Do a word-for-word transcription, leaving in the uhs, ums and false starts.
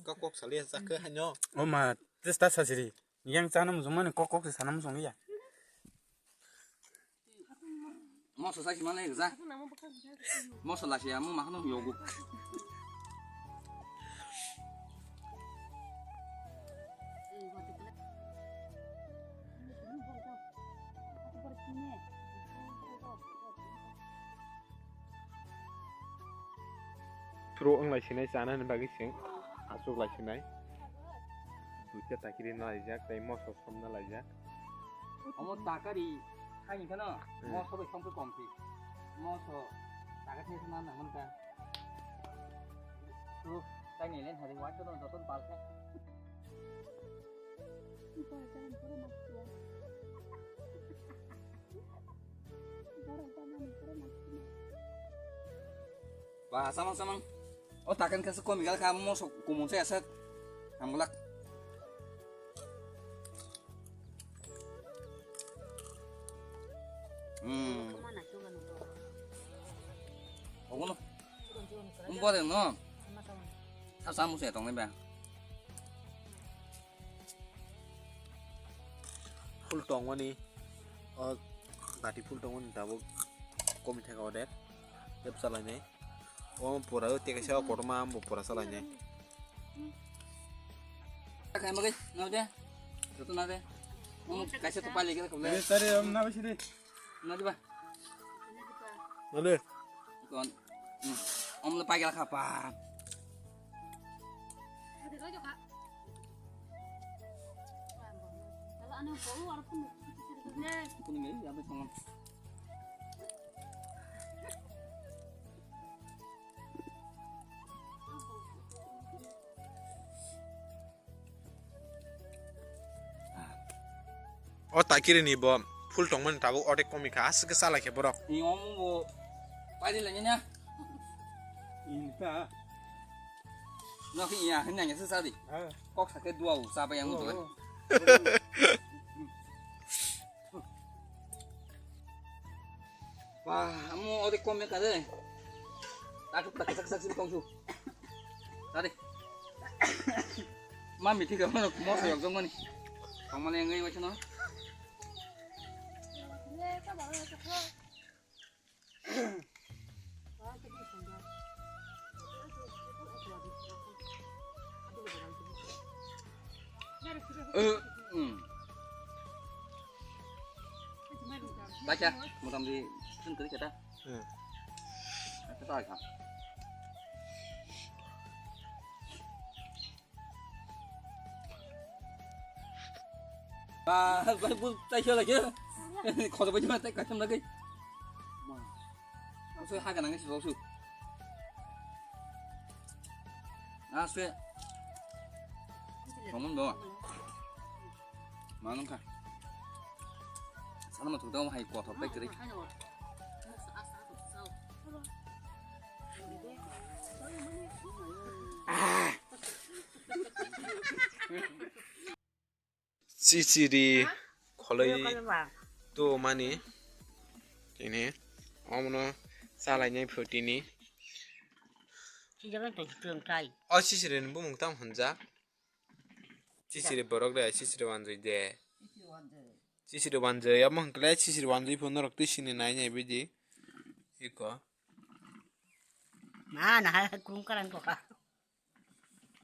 Kok kok saliya sakhe hanyo. O ma, testa sasiri. Yang chana mujung mani kok kok se sana mujung ya. Moso sa simana ekza. Moso la siya mo mahano yogo. Throw wng lai sinai chana ni bagwi chwng aswk lai sinai. Duita takiri na laijak tei moso somna laijak. Omo takari hai kheno Hmm. Moso bai somkhe komsi. Moso takari na nang manka. Tu tai ni len hari wa to joton palka. Ba, samang, samang. O takan kasa komi gal ka mo sok kumun se aset. Hamulak. Hmm. Ogono. Umbo de no. Sa samu se tong ba. Full tongmani, o dati full tongmani tabuk komi thaka odek, tep salainai. O pura o tekaisa o kotorma ambo pura salainai. Kaya magai, nau de, joto na de. Omo kaisa to pali kira kable. Eh, tare, om na bisi de. Na de ba. Nale. Kon. Hmm. Om le pagi la khapa. Kuni me, ya be songon. O takiri ni bo full tongmani tabuk odek komi kha, aswk khe chalai khe borok. Ni omo bo paidi lanya nya. Inta. No ki ya, hanya nya sa di. Ha. Kok sakhe dua u sa ba yang tu. Oh, oh. Wah, amo ori kom ya kade. Aku tak tak tak sih kongsu. Tadi. Mami tiga mana mau saya jong mani. Kong mana yang ngai wacana? Eh, hmm. Baca, motamoti chun tadi kata. Hmm. Kata apa? Ba, ba, bu, tai sio lagi. Khoto bai ma tai kacham lagi. Aswk ha ganang si boksu. Aswk. Kamu do. Manung kha. Sana ma thuk dong hai kothok tai kri. Chichiri kholoi to mani tini omono chalainai phutini. O chichiri ni bumung tamo hwnjak? Chichiri borok de, chichiri wanjwi de. Chichiri wanjwi, amo hwnkhe chichiri wanjwi phano norok twi sini nai nai bidi. Iko. Na, na, hai, hai, kung karang ko ka.